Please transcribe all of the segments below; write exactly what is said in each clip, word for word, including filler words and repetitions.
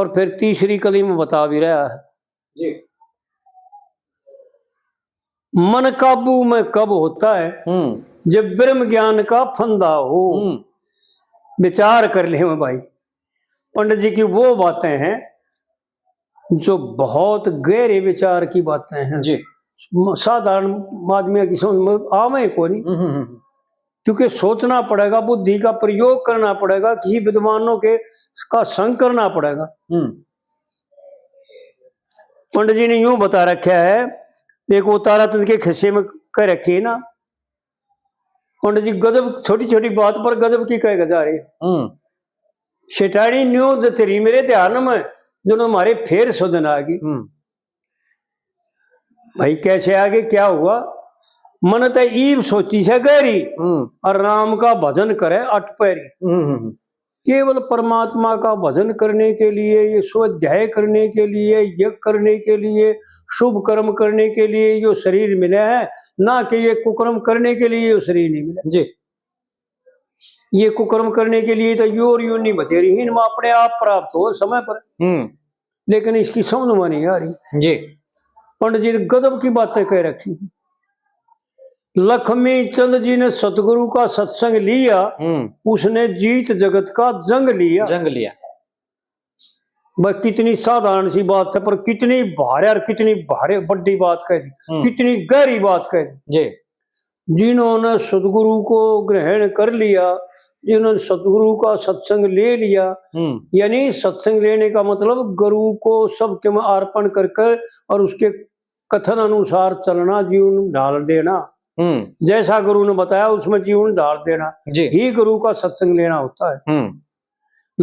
और फिर तीसरी कली में बता भी रहा है, जी। मन काबू में कब होता है, हम्म। जब ब्रह्म ज्ञान का फंदा हो। हम्म। विचार कर ले भाई, पंडित जी की वो बातें हैं जो बहुत गहरे विचार की बातें हैं, जी। म-, साधारण आदमी की समझ में आवे ही कोनी। हम्म, हम्म, हम्म। क्योंकि सोचना पड़ेगा, बुद्धि का प्रयोग करना पड़ेगा, किसी विद्वानों के, का संग करना पड़ेगा। हम्म। पंडित जी ने यूं बता रखा है, एक वो तारातंत्र के खिस्से में कह रखी है ना, पंडित जी गजब छोटी छोटी बात पर गजब की कह जा रही है। हम्म। सेठानी न्यू जतरी मेरे ध्यान में, जो हमारे फेर सुधन आ गई। हम्म। भाई, कैसे आगे क्या हुआ? मन ते ईब सोची से गहरी, हम्म। और राम का भजन करे अटपहरी। हम्म, हम्म, हम्म। केवल परमात्मा का भजन करने के लिए, ये स्वाध्याय करने के लिए, यज्ञ करने के लिए, शुभ कर्म करने के लिए यो शरीर मिला है, ना कि ये कुकर्म करने के लिए यो शरीर नहीं मिला। जी। ये कुकर्म करने के लिए तो यो और योनि बतेरी, इनमें अपने आप प्राप्त हो समय पर। हम्म। लेकिन इसकी समझ में नहीं आ रही। जी। पंडित जी ने गजब की बातें कह रखी। लक्ष्मी चंद जी ने सतगुरु का सत्संग लिया, हम्म। उसने जीत जगत का जंग लिया। जंग लिया। बस कितनी साधारण सी बात है, पर कितनी भारी और कितनी भारी बड़ी बात कह दी, हम्म। कितनी गहरी बात कह दी। जी। जिन्होंने सदगुरु को ग्रहण कर लिया, जिन्होंने सदगुरु का सत्संग ले लिया, हम्म। यानी सत्संग लेने का मतलब गुरु को सबके में अर्पण कर कर और उसके कथन अनुसार चलना, जीवन ढाल देना। हम्म। जैसा गुरु ने बताया उसमें जीवन ढाल देना, जी। ही गुरु का सत्संग लेना होता है। हम्म।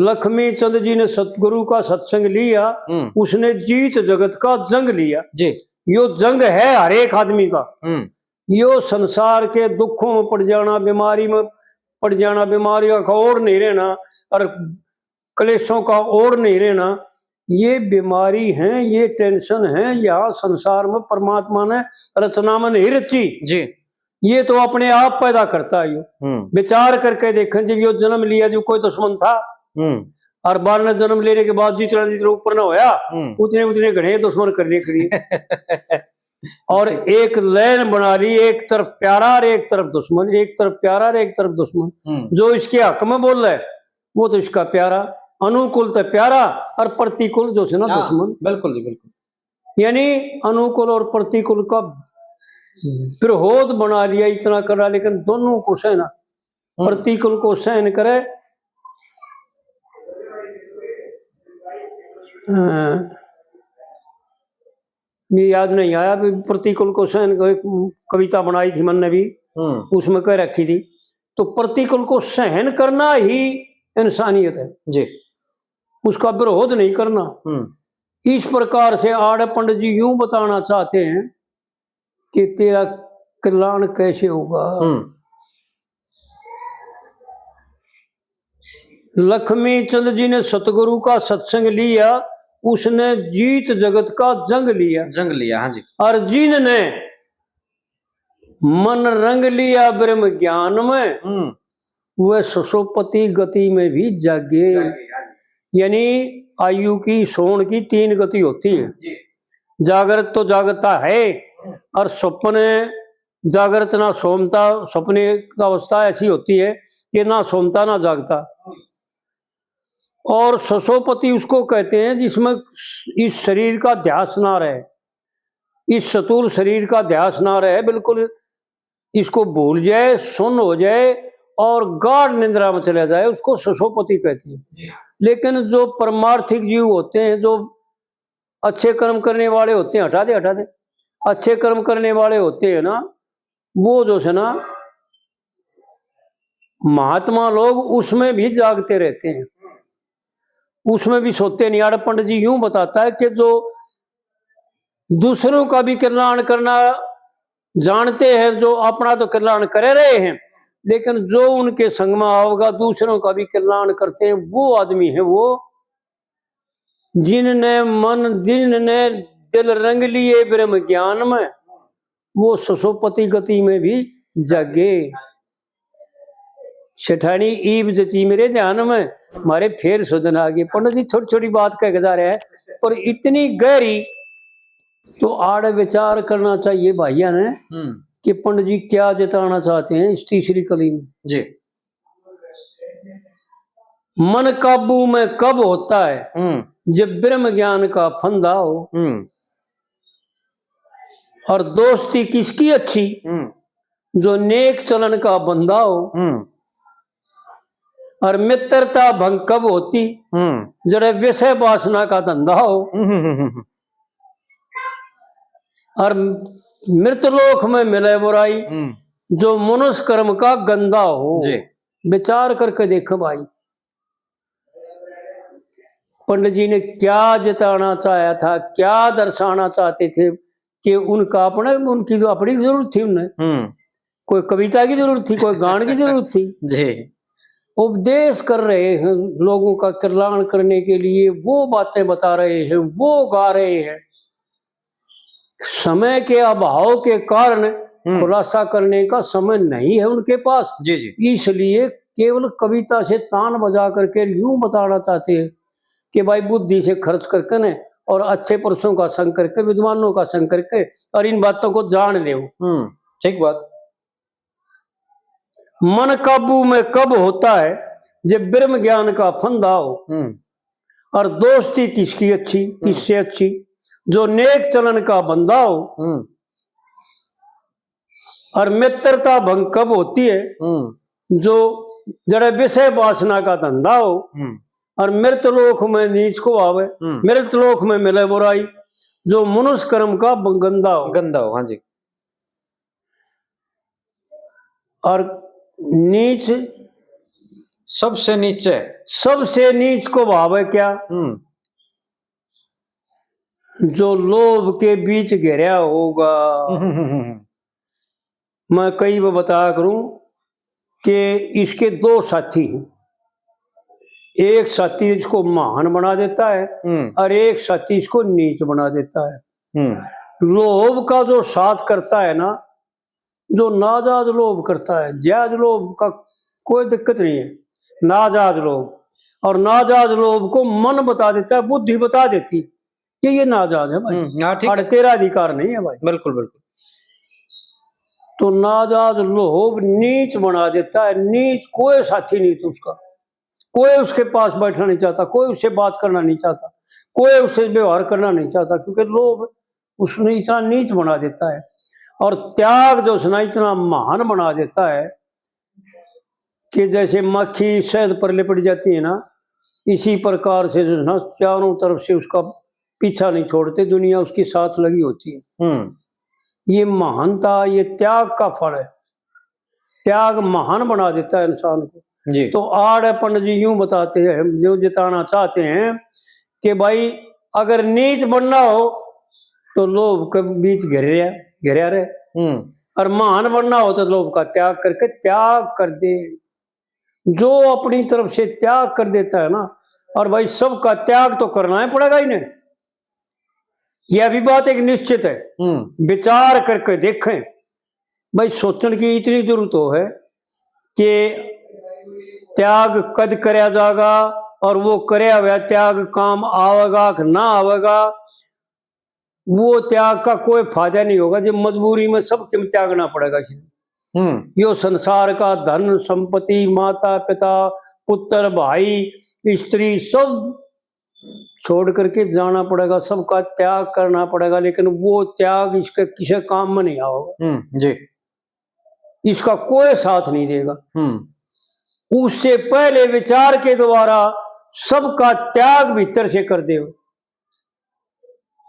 लक्ष्मी चंद जी ने सतगुरु का सत्संग लिया, हम्म। उसने जीत जगत का जंग लिया। जी। यो जंग है हर एक आदमी का। हम्म। यो संसार के दुखों में पड़ जाना, बीमारी में पड़ जाना, बीमारियों का ओर नहीं रहना और क्लेशों का ओर नहीं रहना, ये बीमारी है, ये tension है। यहाँ संसार में परमात्मा ने रचना में नहीं रची। जी। ये तो अपने आप पैदा करता है यो। हम्म। विचार करके देखें, जब यो जन्म लिया, जो कोई दुश्मन था, हम्म। और बारह ने जन्म लेने के बाद जितना, जितना ऊपर ना होया, हम्म। उतने, उतने घने दुश्मन करने के लिए। और एक line बना ली, एक तरफ प्यारा और एक तरफ दुश्मन, एक तरफ प्यारा और एक तरफ दुश्मन। हम्म। जो इसके हक में बोल रहा है, वो तो इसका प्यारा, अनुकूल तो प्यारा और प्रतिकूल जो है ना, हाँ, दुश्मन। बिल्कुल जी, बिल्कुल। यानी अनुकूल और प्रतिकूल का विरोध बना लिया, इतना करा, लेकिन दोनों को सहना, हम्म। प्रतिकूल को सहन करे, अ, ये याद नहीं आया, अभी प्रतिकूल को सहन को एक कविता बनाई थी मैंने भी, हम्म। उसमें कह रखी थी, तो प्रतिकूल को सहन करना ही इंसानियत है। जी। उसका विरोध नहीं करना। हम्म। इस प्रकार से आड़े पंडित जी यूं बताना चाहते हैं कि तेरा कल्याण कैसे होगा। हम्म। लक्ष्मी चंद जी ने सतगुरु का सत्संग लिया, उसने जीत जगत का जंग लिया। जंग लिया, हाँ जी। और जिनने मन रंग लिया ब्रह्म ज्ञान में, हम्म। वह ससोपति गति में भी जागे। जागे, हाँ जी। यानी आयु की, सोण की तीन गति होती है। जी। जागृत तो जागता है, हम्म। और स्वप्न जागृत ना सोमता, सपने की अवस्था ऐसी होती है कि ना सोमता ना जागता। और ससोपति उसको कहते हैं जिसमें इस शरीर का ध्यास ना रहे, इस स्थूल शरीर का ध्यास ना रहे, बिल्कुल इसको भूल जाए, सुन्न हो जाए और गाढ़ निद्रा में चला जाए, उसको ससोपति कहते हैं। लेकिन जो परमार्थिक जीव होते हैं, जो अच्छे कर्म करने वाले होते हैं, हटा दे, हटा दे, अच्छे कर्म करने वाले होते हैं ना, वो जो है ना, महात्मा लोग उसमें भी जागते रहते हैं, उसमें भी सोते नहीं। आड़े पंडित जी यूं बताता है कि जो दूसरों का भी कल्याण करना जानते हैं, जो अपना तो कल्याण करे रहे हैं, लेकिन जो उनके संग में आओगा, दूसरों का भी कल्याण करते हैं, वो आदमी है वो जिनने मन, जिनने दिल रंग लिए ब्रह्म ज्ञान में, वो ससोपति गति में भी जागे। सेठानी ईब जची मेरे ध्यान में, मारे फेर सुधन आ गई। पंडित जी छोटी छोटी बात कह के जा रहे हैं, पर इतनी गहरी। तो आड़े विचार करना चाहिए भाइया ने हम्म। कि पंडित जी क्या जताना चाहते हैं इस तीसरी कली में। जी। मन काबू में कब होता है, हम्म। जब ब्रह्म ज्ञान का फंदा हो। हम्म। और दोस्ती किसकी अच्छी, हम्म। जो नेक चलन का बंदा हो। हम्म। और मित्रता भंग कब होती, हम्म। जड़े विषय वासना का धंधा हो। हम्म, हम्म, हम्म, हम्म। और मृत लोक में मिले बुराई, हम्म। जो मनुष्य कर्म का गंदा हो। जी। विचार करके देख भाई, पंडित जी ने क्या जताना चाहा था, क्या दर्शाना चाहते थे कि उनका अपने, उनकी तो अपनी जरूरत थी उन्हें। हम्म। कोई कविता की जरूरत थी, कोई गान की जरूरत थी। जी। उपदेश कर रहे हैं, लोगों का कल्याण करने के लिए वो बातें बता रहे हैं, वो गा रहे हैं। समय के अभाव के कारण हम्म। खुलासा करने का समय नहीं है उनके पास। जी, जी। इसलिए केवल कविता से तान बजा करके यूं बताना चाहते हैं कि भाई, बुद्धि से खर्च करके ने और अच्छे पुरुषों का संग करके, विद्वानों का संग करके और इन बातों को जान ले। हम्म, ठीक बात। मन काबू में कब होता है, जब ब्रह्म ज्ञान का फंदा हो। हम्म। और दोस्ती किसकी अच्छी, हम्म। किससे अच्छी, जो नेक चलन का बंदा हो। हम्म। और मित्रता भंग कब होती है, हम्म। जो जड़े विषय वासना का धंधा हो। हम्म। और मृत लोक में नीच को आवे, हम्म। मृत लोक में मिले बुराई, जो मनुष्य कर्म का ब-, गंदा हो। गंदा हो, हाँ जी। और नीच, सबसे नीचे। सबसे नीच को भाव है क्या? हम्म। जो लोभ के बीच घिरया होगा। हम्म। मैं कई बार बताया करूं कि इसके दो साथी हैं। एक साथी इसको महान बना देता है हम्म। और एक साथी इसको नीच बना देता है। हम्म। लोभ का जो साथ करता है ना, जो नाजायज लोभ करता है, जायज लोभ का कोई दिक्कत नहीं है, नाजायज लोभ। और नाजायज लोभ को मन बता देता है, बुद्धि बता देती कि ये नाजायज है भाई, हम्म, हाँ, ठीक है। और तेरा अधिकार नहीं है भाई। बिल्कुल, बिल्कुल। तो नाजायज लोभ नीच बना देता है, नीच, कोई साथी नहीं था उसका, कोई उसके पास बैठना नहीं चाहता, कोई उससे बात करना नहीं चाहता, कोई उससे व्यवहार करना नहीं चाहता, क्योंकि लोभ उसने इतना नीच बना देता है। और त्याग जो उसने इतना महान बना देता है कि जैसे मक्खी शहद पर लिपट जाती है ना, इसी प्रकार से जो है ना, चारों तरफ से उसका पीछा नहीं छोड़ते, दुनिया उसके साथ लगी होती है। हम्म। ये महानता, ये त्याग का फल है। त्याग महान बना देता है इंसान को। जी। तो आड़े पंडित जी यूं बताते हैं, हम जो जिताना चाहते हैं कि भाई, अगर नीच बनना हो तो लोभ के बीच घिरया, घिरया रहे, हम्म। और महान बनना हो तो लोभ का त्याग करके त्याग कर दे। जो अपनी तरफ से त्याग कर देता है ना, और भाई, सबका त्याग तो करना ही पड़ेगा इन्हें, यह भी बात एक निश्चित है। हम्म। विचार करके देखें भाई, सोचण की इतनी जरूरत हो है कि त्याग कद करया जागा और वो करया हुआ त्याग काम आवेगा कि ना आवेगा। वो त्याग का कोई फायदा नहीं होगा जब मजबूरी में सब किम त्यागना पड़ेगा। हम्म। यो संसार का धन, संपत्ति, माता, पिता, पुत्र, भाई, स्त्री, सब छोड़ करके जाना पड़ेगा, सबका त्याग करना पड़ेगा, लेकिन वो त्याग इसके किसी काम में नहीं आओगा। हम्म, जी। इसका कोई साथ नहीं देगा। हम्म। उससे पहले विचार के द्वारा सबका त्याग भीतर से कर दे।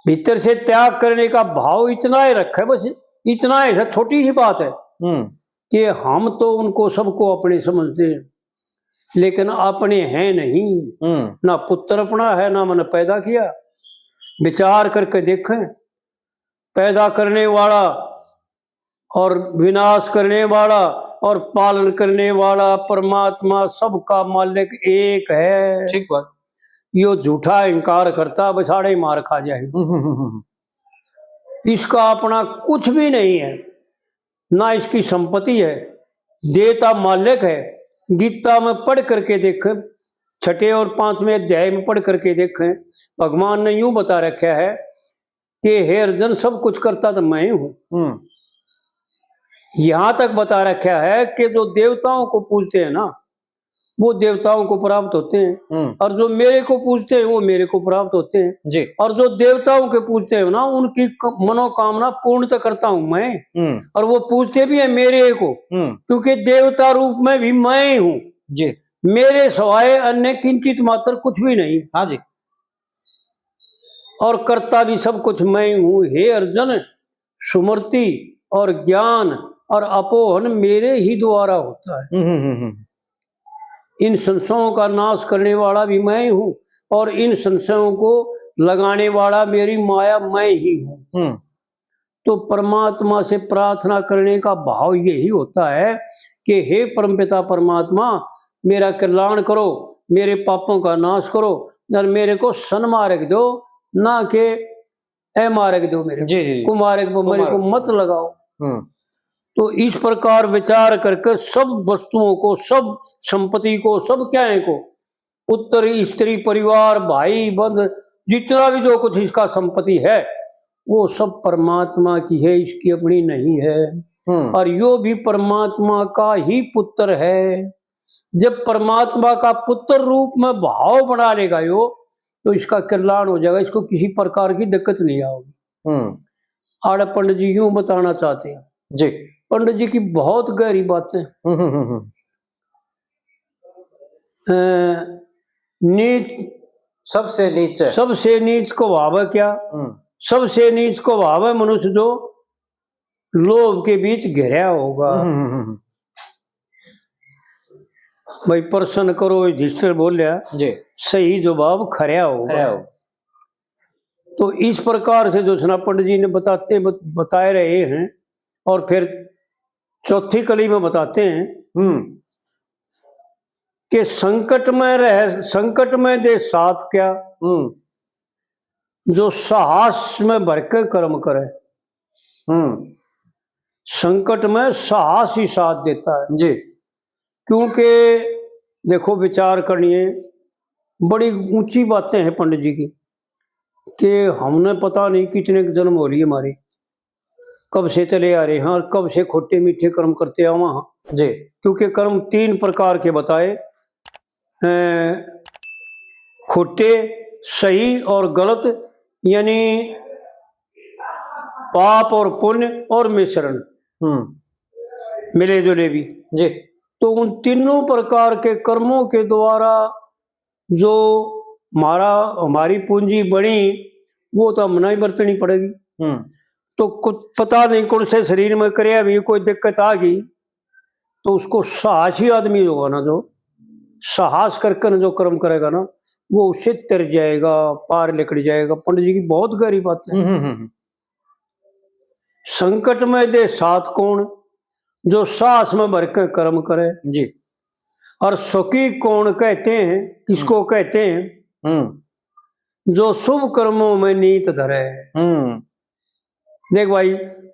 भीतर से त्याग करने का भाव इतना ही रखे, बस इतना ही, छोटी सी बात है हम्म। कि हम तो उनको सबको अपने समझते हैं, लेकिन अपने हैं नहीं। हम्म। ना पुत्र अपना है, ना मैंने पैदा किया। विचार करके देखें, पैदा करने वाला और विनाश करने वाला और पालन करने वाला परमात्मा, सबका मालिक एक है। ठीक बात। यो झूठा इंकार करता, बसाड़े मार खा जाए। हम्म, हम्म, हम्म, हम्म। इसका अपना कुछ भी नहीं है, ना इसकी संपत्ति है, देता मालिक है, गीता में पढ़ करके देखें, छठे और पांचवें अध्याय में पढ़ करके देखें, भगवान ने यूं बता रखा है कि हे अर्जुन, सब कुछ करता तो मैं ही हूँ। हम्म। यहाँ तक बता रखा है कि जो देवताओं को पूजते हैं ना, वो देवताओं को प्राप्त होते हैं, हम्म। और जो मेरे को पूजते हैं, वो मेरे को प्राप्त होते हैं। जी। और जो देवताओं के पूजते हैं ना, उनकी क-, मनोकामना पूर्ण तो करता हूँ मैं, हम्म। और वो पूजते भी हैं मेरे को, हम्म। क्योंकि देवता रूप में भी मैं ही हूँ। जी। मेरे सिवाय अन्य किंचित मात्र कुछ भी नहीं। हाँ जी। और करता भी सब कुछ मैं ही हूँ। हे अर्जुन, स्मृति और ज्ञान और अपोहन मेरे ही द्वारा होता है। हम्म, हम्म, हम्म, हम्म। इन संशयों का नाश करने वाला भी मैं ही हूँ और इन संशयों को लगाने वाला मेरी माया मैं ही हूँ। हम्म। तो परमात्मा से प्रार्थना करने का भाव यही होता है कि हे परमपिता परमात्मा, मेरा कल्याण करो, मेरे पापों का नाश करो और मेरे को सन्मार्ग दो, ना कि अमार्ग दो मेरे को। जी, जी, जी। कुमार्ग पर मेरे को कुमार्ग। मत लगाओ। हम्म। तो इस प्रकार विचार करके सब वस्तुओं को, सब संपत्ति को, सब क्या है को, पुत्र, स्त्री, परिवार, भाई, बंधु, जितना भी जो कुछ इसका संपत्ति है, वो सब परमात्मा की है, इसकी अपनी नहीं है। हम्म। और यो भी परमात्मा का ही पुत्र है। जब परमात्मा का पुत्र रूप में भाव बना लेगा यो, तो इसका कल्याण हो जाएगा, इसको किसी प्रकार की दिक्कत नहीं आओगी। हम्म। आड़े पंडित जी यूं बताना चाहते हैं। जी। पंडित जी की बहुत गहरी बातें। हम्म, हम्म, हम्म, हम्म। अ, नीच, सबसे नीच। सबसे नीच को भाव है क्या? हम्म। सबसे नीच को भाव है मनुष्य जो लोभ के बीच घिरया होगा। हम्म, हम्म, हम्म। भाई, प्रश्न करो, युधिष्ठिर बोल्या, जी। सही जवाब खरया होगा। खरया होगा। तो इस प्रकार से जो है ना पंडित जी ने बताते, बत-, बताए रहे हैं, और फिर चौथी कली में बताते हैं हम्म। कि संकट में रह, संकट में दे साथ क्या, हम्म। जो साहस में भर के कर्म करे। हम्म। संकट में साहस ही साथ देता है। जी। क्योंकि देखो, विचार करनी है, बड़ी ऊंची बातें हैं पंडित जी की, कि हमने पता नहीं कितने जन्म हो रही है हमारी, कब से चले आ रहे हैं और कब से खोटे मीठे कर्म करते आवा हाँ। जी। क्योंकि कर्म तीन प्रकार के बताए, अ, खोटे, सही और गलत, यानी पाप और पुण्य और मिश्रण, हम्म। मिले जुले भी। जी। तो उन तीनों प्रकार के कर्मों के द्वारा जो हमारा, हमारी पूंजी बनी, वो तो हमने ही बरतनी पड़ेगी। हम्म। तो कुछ पता नहीं कौन से शरीर में करया भी कोई दिक्कत आ गई, तो उसको साहसी आदमी होगा ना, जो साहस करके ना जो कर्म करेगा ना, वो उससे तर जाएगा, पार निकल जाएगा। पंडित जी की बहुत गहरी बात है। हम्म, हम्म, हम्म। संकट में दे साथ कौन, जो साहस में भर के कर्म करे। जी। और सुखी कौन कहते हैं, किसको हम्म। कहते हैं? हम्म। जो शुभ कर्मों में नीत धरे। हम्म। देख भाई,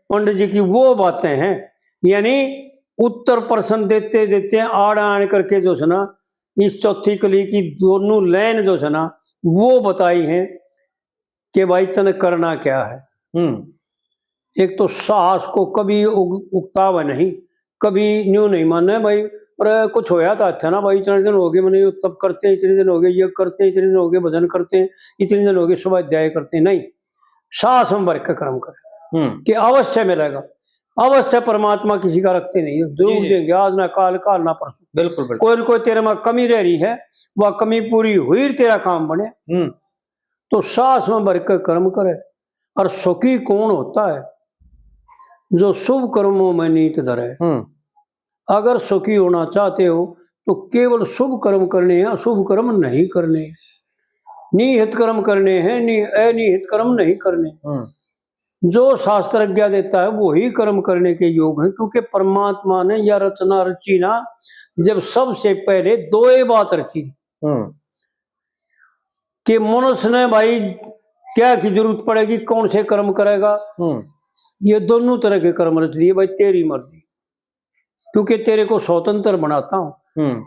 पंडित जी की वो बातें हैं, यानी उत्तर प्रश्न देते देते आड़ आड़ करके जो है ना, इस चौथी कली की दोनों लाइन जो है ना, वो बताई है कि भाई तने करना क्या है। हम्म। एक तो साहस को कभी उग-, उगतावे नहीं, कभी न्यू नहीं माने भाई, पर कुछ होया तो अच्छा ना भाई, इतने दिन हो गए मैंने ये तप करते हैं, इतने दिन हो गए ये करते हैं, इतने दिन हो गए भजन करते हैं, इतने दिन हो गए स्वाध्याय करते हैं, नहीं, साहस में भर के कर्म करे हम्म। कि अवश्य मिलेगा। अवश्य परमात्मा किसी का रखते नहीं है, जरूर जी, जी। देंगे, आज ना काल, काल ना परसों। बिल्कुल, बिल्कुल। कोई न कोई तेरे में कमी रह रही है, वह कमी पूरी हुई, तेरा काम बने। हम्म। तो साहस में भर के कर्म करे। और सुखी कौन होता है? जो शुभ कर्मों में नीत धरे। हम्म। अगर सुखी होना चाहते हो तो केवल शुभ कर्म करने हैं, अशुभ कर्म नहीं करने। निहित कर्म करने हैं, नि-, अनिहित कर्म नहीं करने। हम्म। जो शास्त्र आज्ञा देता है वही कर्म करने के योग है, क्योंकि परमात्मा ने यह रचना रची ना, जब सबसे पहले दो ही बात रची थी हम्म। कि मनुष्य ने भाई क्या की जरूरत पड़ेगी, कौन से कर्म करेगा, हम्म। ये दोनों तरह के कर्म रच दिए भाई, तेरी मर्जी, क्योंकि तेरे को स्वतंत्र बनाता हूँ। हम्म।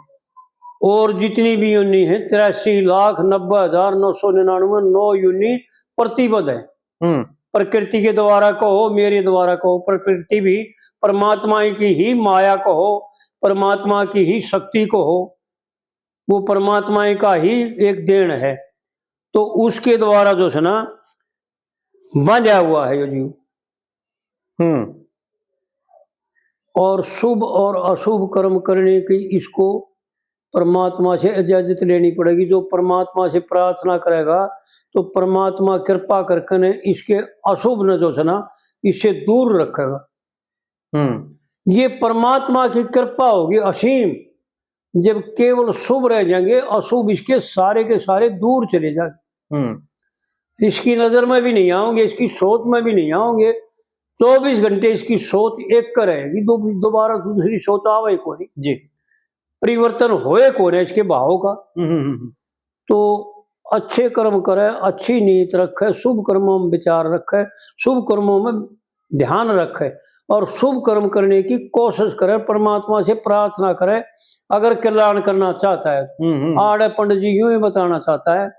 और जितनी भी योनि है, तिरासी लाख नब्बे हजार नौ सौ निन्यानवे, नौ योनि प्रतिबद्ध है। हम्म। प्रकृति के द्वारा कहो, मेरे द्वारा कहो, प्रकृति भी परमात्मा की ही माया कहो, परमात्मा की ही शक्ति कहो, वो परमात्मा का ही एक देन है। तो उसके द्वारा जो है ना, बांधा हुआ है यो जीव। हम्म। और शुभ और अशुभ कर्म करने की इसको परमात्मा से इजाजत लेनी पड़ेगी। जो परमात्मा से प्रार्थना करेगा, तो परमात्मा कृपा करके ने इसके अशुभ न जो है ना, इससे दूर रखेगा। हम्म। ये परमात्मा की कृपा होगी असीम। जब केवल शुभ रह जाएंगे, अशुभ इसके सारे के सारे दूर चले जाएंगे। हम्म। इसकी नजर में भी नहीं आओगे, इसकी सोच में भी नहीं आओगे। चौबीस घंटे इसकी सोच एक का रहेगी, दो-, दोबारा दूसरी सोच आवे ही कोनी। जी। परिवर्तन होए कोनी इसके भाव का। हम्म, हम्म, हम्म। तो अच्छे कर्म करे, अच्छी नीयत रखे, शुभ कर्मों में विचार रखे, शुभ कर्मों में ध्यान रखे और शुभ कर्म करने की कोशिश करे, परमात्मा से प्रार्थना करे। अगर कल्याण करना चाहता है, हम्म, हम्म। आड़े पंडित जी यूं ही बताना चाहता है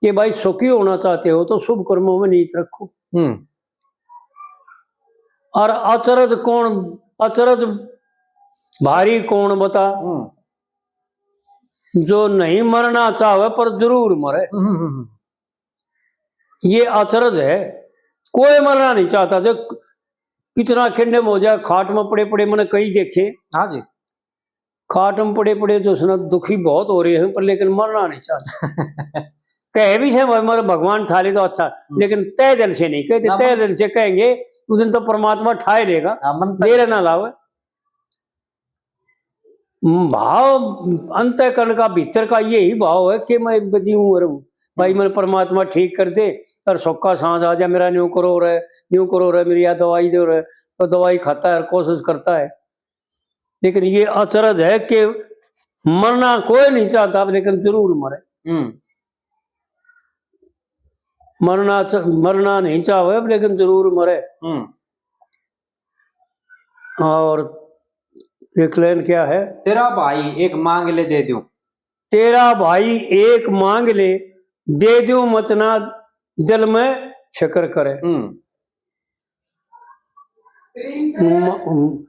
कि भाई, सुखी होना चाहते हो तो शुभ कर्मों में नीयत रखो। हम्म। और अचरज कौन, अचरज भारी कौन बता, हम्म। जो नहीं मरना चाहे पर जरूर मरे। हम्म, हम्म, हम्म। ये अचरज है, कोई मरना नहीं चाहता। जो कितना खिंडे में हो जाए, खाट में पड़े पड़े मैंने कई देखे। हाँ जी। खाट में पड़े पड़े तो उसने दुखी बहुत हो रहे हैं, पर लेकिन मरना नहीं चाहता। कहे भी से, "भाई, मेरे भगवान ठा ले तो अच्छा," हम्म। लेकिन तय दिल से नहीं कहते। ना, तय मन दिल से कहेंगे, उस दिन तो परमात्मा ठा ही लेगा। हाँ, मन तय। देर ना लावे। भाव अंतःकरण का, भीतर का यही भाव है कि मैं बची हूँ और भाई, हम्म। मैंने परमात्मा ठीक कर दे और सुख का सांस आ जा, मेरा न्यू करो रे, न्यू करो रे, मेरी या दवाई दो रे, तो दवाई खाता है और कोशिश करता है। लेकिन ये अचरज है कि मरना कोई नहीं चाहता, लेकिन जरूर मरे। हम्म। मरना च-, मरना नहीं चाहे, लेकिन जरूर मरे। हम्म। और एक लाइन क्या है? तेरा भाई एक मांग ले, दे दूं। तेरा भाई एक मांग ले, दे दूं, मत ना दिल में फिक्र करे। हम्म। म-,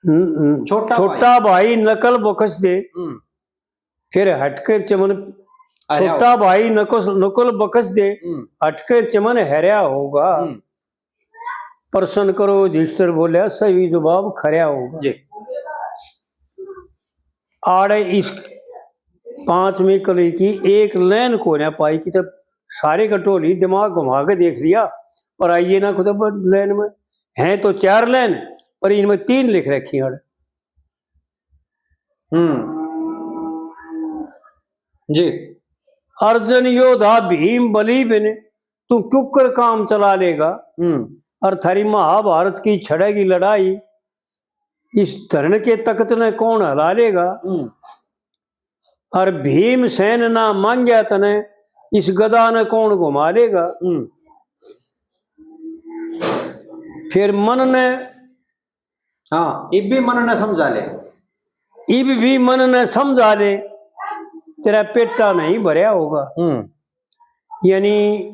म-, छोटा छोटा भाई। भाई नकल बख्श दे, हम्म। फिर हटके चमन। अरे छोटा आओ। भाई नकुल, नकुल बख्श दे, हम्म। हटके चमन हरया होगा। हम्म। प्रश्न करो, युधिष्ठिर बोल्या, सही जवाब खरया होगा। जी। आड़े इस पांचवी कली की एक लाइन कोन्या पाई कि तब सारे का टोली दिमाग घुमा के देख लिया, पर आइए ना खुद लाइन में। हैं तो चार लाइन, पर इनमें तीन लिख रखी हैं। हम्म। जी। अर्जुन योद्धा भीम बली बिन तू क्यूकर काम चला लेगा। हम्म। और थारी महाभारत की छड़ेगी लड़ाई, इस धरण के तख्त ने कौन हला लेगा? हम्म। और भीमसेन ना मांग्या तने, इस गदा ने कौन घुमा लेगा? हम्म। फिर मन ने हाँ, इब भी मन ने समझा ले। इब भी मन ने समझा ले, तेरा पेटा नहीं भरया होगा। हम्म। यानी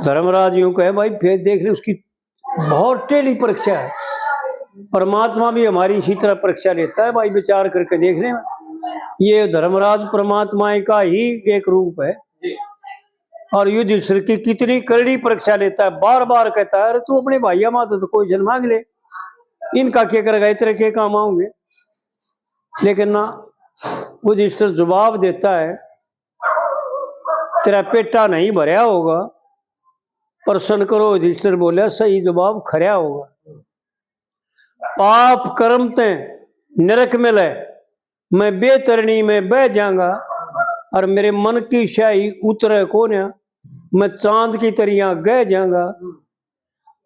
धर्मराज यूं कहे, भाई, फिर देख ले, उसकी बहुत टेढ़ी परीक्षा है। परमात्मा भी हमारी इसी तरह परीक्षा लेता है, भाई, विचार करके देख ले। ये धर्मराज परमात्मा का ही एक रूप है। जी। और युधिष्ठिर की कितनी करड़ी परीक्षा लेता है, बार बार कहता है, अरे, तू अपने भाइया माते तो कोई जन मांग ले, इनका क्या करेगा, इतने के काम आऊंगे। लेकिन ना, युधिष्ठिर जवाब देता है, तेरा पेटा नहीं भरया होगा। प्रश्न करो, युधिष्ठिर बोले, सही जवाब खरया होगा। पाप कर्म ते नरक मिले, मैं बेतरणी में बह जाऊंगा, और मेरे मन की स्याही उतरे कोन्या, मैं चांद की तरियां गह जाऊंगा।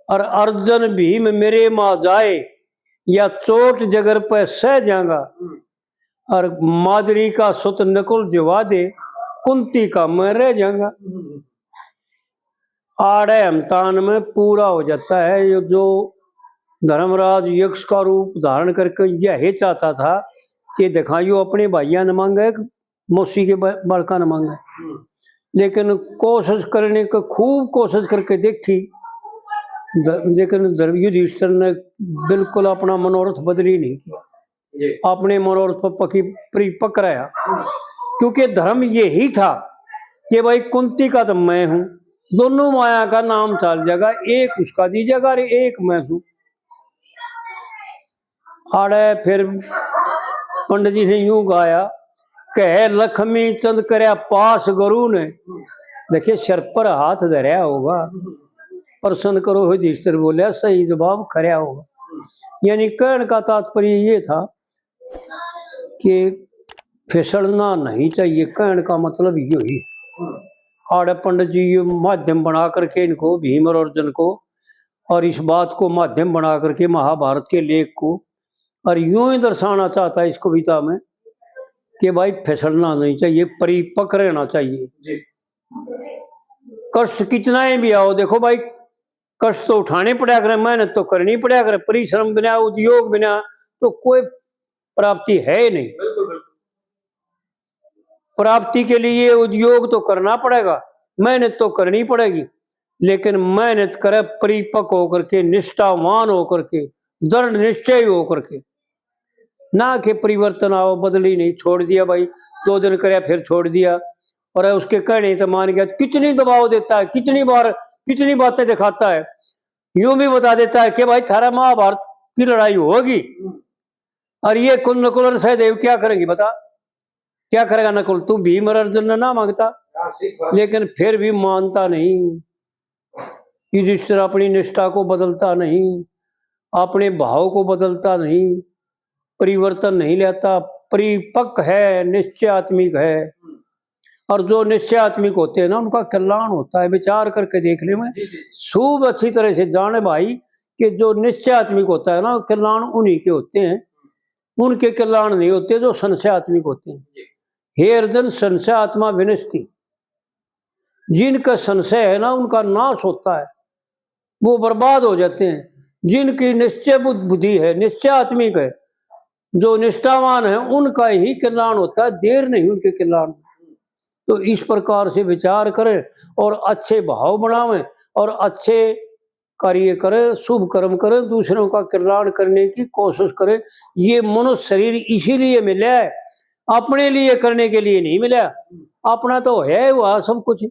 और अर्जुन भीम मेरे मां जाए, या चोट जगर पे सह जाऊंगा। और मादरी का सुत नकुल जिवा दे, कुंती का मैं रह जाऊंगा। आड़े हमतान में पूरा हो जाता है। ये जो धर्मराज यक्ष का रूप धारण करके यह चाहता था के दिखाइयो अपने भाइयां ने मांगे, मौसी के बा-, बालका ने मांगे। हम्म। लेकिन कोशिश करने को खूब कोशिश करके देखी, ध-, लेकिन ध-, युधिष्ठिर ने बिल्कुल अपना मनोरथ बदल ही नहीं किया। जी। अपने मनोरथ पर पकी, परी-, पक रहा। हम्म। क्योंकि धर्म यही था कि भाई कुंती का तो मैं हूँ, दोनों माया का नाम चल जाएगा, एक उसका दीजिएगा और एक मैं हूँ। आड़े फिर पंडित जी ने यूं गाया, कह लक्ष्मी चंद करया पास गुरु ने। देखिए, सिर पर हाथ धरया होगा, प्रसन्न करो। युधिष्ठिर बोले, सही जवाब करया होगा। यानी कहने का तात्पर्य ये था कि फिसलना नहीं चाहिए, कहने का मतलब यो ही। आड़े पंडित जी ये माध्यम बना करके इनको, भीम और अर्जुन को, और इस बात को माध्यम बना करके महाभारत के लेख को, और यूं ही दर्शाना चाहता है इस कविता में कि भाई फिसलना नहीं चाहिए, परिपक्व रहना चाहिए। जी। कष्ट कितना ही भी आओ, देखो भाई, कष्ट तो उठाने पड़ा करे, मेहनत तो करनी पड़ा करे, परिश्रम बिना, उद्योग बिना तो कोई प्राप्ति है ही नहीं। बिल्कुल, बिल्कुल। प्राप्ति के लिए उद्योग तो करना पड़ेगा, मेहनत तो करनी पड़ेगी, लेकिन मेहनत करे परिपक्व होकर के, निष्ठावान होकर के, दृढ़ निश्चय होकर के, ना कि परिवर्तन आओ, बदली नहीं, छोड़ दिया भाई, दो दिन करया फिर छोड़ दिया, और उसके कहने तो मान गया। कितनी दबाव देता है, कितनी बार, कितनी बातें दिखाता है, यूं भी बता देता है कि भाई थारा महाभारत की लड़ाई होगी, और ये कुल नकुल और सहदेव क्या करेंगे बता? क्या करेगा नकुल? तू भीम और अर्जुन ने ना मांगता, हाँ, ठीक बात। लेकिन फिर भी मानता नहीं। युधिष्ठिर अपनी निष्ठा को बदलता नहीं, अपने भाव को बदलता नहीं, परिवर्तन नहीं लेता, परिपक्व है, निश्चयात्मिक है। और जो निश्चयात्मिक होते हैं ना, उनका कल्याण होता है। विचार करके देख ले, मैं जी, जी। खूब अच्छी तरह से जाने भाई कि जो निश्चयात्मिक होता है ना, कल्याण उन्हीं के होते हैं, उनके कल्याण नहीं होते जो संशयात्मिक होते हैं। जी। हे अर्जुन, संशयात्मा विनष्टि, जिनका संशय है ना, उनका नाश होता है, वो बर्बाद हो जाते हैं। जिनकी निश्चय बुद्ध-, बुद्धि है, निश्चयात्मिक है, जो निष्ठावान है, उनका ही कल्याण होता है, देर नहीं उनके कल्याण में। तो इस प्रकार से विचार करें और अच्छे भाव बनावें और अच्छे कार्य करें, शुभ कर्म करें, दूसरों का कल्याण करने की कोशिश करें। ये मनुष्य शरीर इसीलिए मिला है, अपने लिए करने के लिए नहीं मिला। अपना तो है हुआ सब कुछ,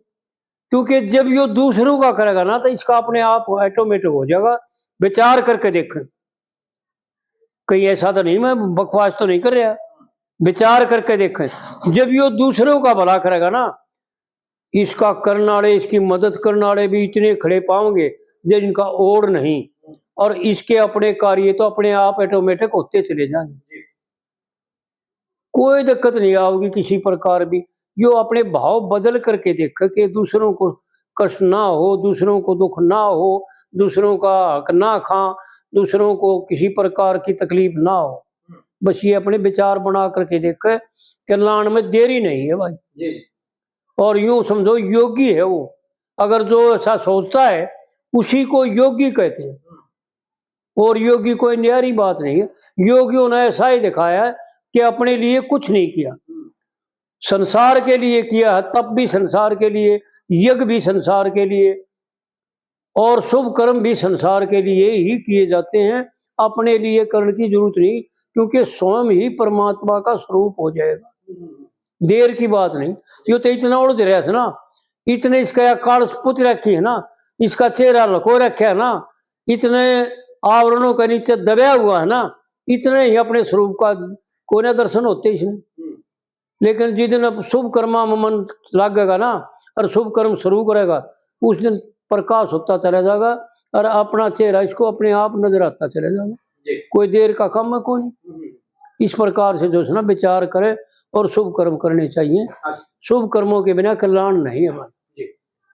क्योंकि जब यो दूसरों का करेगा ना, तो इसका अपने आप ऑटोमेटिक हो जाएगा। विचार करके देखें, कहीं ऐसा तो नहीं, मैं बकवास तो नहीं कर रहा। विचार करके देखें, जब यो दूसरों का भला करेगा ना, इसका करने वाले, इसकी मदद करने वाले भी इतने खड़े पाओगे जिनका ओर नहीं, और इसके अपने कार्य तो अपने आप ऑटोमेटिक होते चले जाएंगे। कोई दिक्कत नहीं आओगी किसी प्रकार भी। यो अपने भाव बदल करके देखे कि दूसरों को कष्ट ना हो, दूसरों को दुख ना हो, दूसरों का हक ना खा, दूसरों को किसी प्रकार की तकलीफ ना हो। बस ये अपने विचार बना करके देखे, कल्याण में देरी नहीं है भाई। जी। और यूं समझो, योगी है वो। अगर जो ऐसा सोचता है, उसी को योगी कहते हैं। और योगी कोई न्यारी बात नहीं है। योगियों ने ऐसा ही दिखाया है कि अपने लिए कुछ नहीं किया, संसार के लिए किया है, तप भी संसार के लिए, यज्ञ भी संसार के लिए, और शुभ कर्म भी संसार के लिए ही किए जाते हैं। अपने लिए करने की जरूरत नहीं, क्योंकि स्वयं ही परमात्मा का स्वरूप हो जाएगा। देर की बात नहीं। यो तो इतना उलझ रहा है ना, इतने इसका या काल पुत रखी है ना, इसका चेहरा लको रखा है ना, इतने आवरणों के नीचे दबया हुआ है ना, इतने ही अपने स्वरूप का कोने दर्शन होते इसने। लेकिन जिस दिन अब शुभ कर्मा में मन लागेगा ना, और शुभ कर्म शुरू करेगा, उस दिन प्रकाश होता चला जाएगा और अपना चेहरा इसको अपने आप नजर आता चला जाएगा। जी। कोई देर का काम है कोई। हम्म। इस प्रकार से जो है ना, विचार करे और शुभ कर्म करने चाहिए। अच्छा। शुभ कर्मों के बिना कल्याण नहीं है भाई।